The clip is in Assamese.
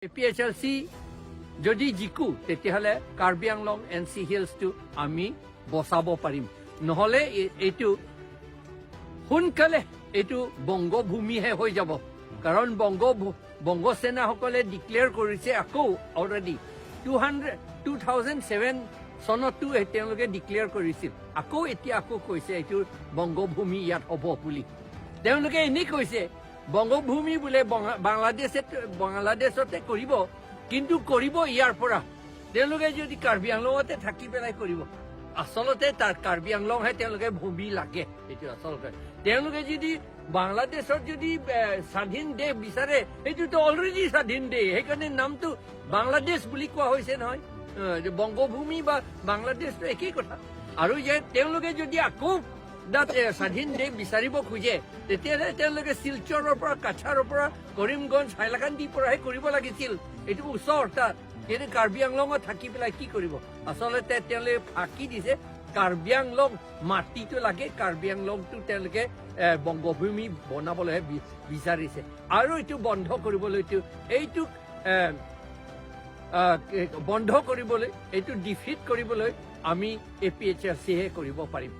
এপিএইচএলচি যদি জিকো, তেতিয়াহ'লে কাৰ্বি আংলং, এন চি হিলছটো আমি বচাব পাৰিম। নহ'লে এইটো সোনকালে এইটো বংগভূমিহে হৈ যাব। কাৰণ বংগসেনাসকলে ডিক্লেয়াৰ কৰিছে আকৌ অলৰেডি 2007 চনতো তেওঁলোকে ডিক্লেয়াৰ কৰিছিল। আকৌ এতিয়া আকৌ কৈছে এইটো বংগভূমি ইয়াত হ'ব বুলি। তেওঁলোকে এনেই কৈছে বংগভূমি বোলে বাংলাদেশতে কৰিব, কিন্তু কৰিব ইয়াৰ পৰা। তেওঁলোকে যদি কাৰ্বি আংলঙতে থাকি পেলাই কৰিব, আচলতে তাৰ কাৰ্বি আংলংহে তেওঁলোকে ভূমি লাগে। এইটো আচলতে তেওঁলোকে যদি বাংলাদেশত যদি স্বাধীন দেশ বিচাৰে, সেইটোতো অলৰেডি স্বাধীন দেশ। সেইকাৰণে নামটো বাংলাদেশ বুলি কোৱা হৈছে নহয়। বংগভূমি বা বাংলাদেশটো একেই কথা। আৰু যে তেওঁলোকে যদি আকৌ তাত স্বাধীন দেশ বিচাৰিব খোজে, তেতিয়াহ'লে তেওঁলোকে শিলচৰৰ পৰা, কাছাৰৰ পৰা, কৰিমগঞ্জ, হাইলাকান্দিৰ পৰাহে কৰিব লাগিছিল। এইটো ওচৰ তাত। কিন্তু কাৰ্বি আংলঙত থাকি পেলাই কি কৰিব? আচলতে তেওঁলোকে ফাঁকি দিছে। কাৰ্বি আংলং মাটিটো লাগে। কাৰ্বি আংলংটো তেওঁলোকে বংগভূমি বনাবলৈহে বিচাৰিছে। আৰু এইটো বন্ধ কৰিবলৈ, এইটোক বন্ধ কৰিবলৈ, এইটো ডিফিট কৰিবলৈ আমি এপিএইচএলচিহে কৰিব পাৰিম।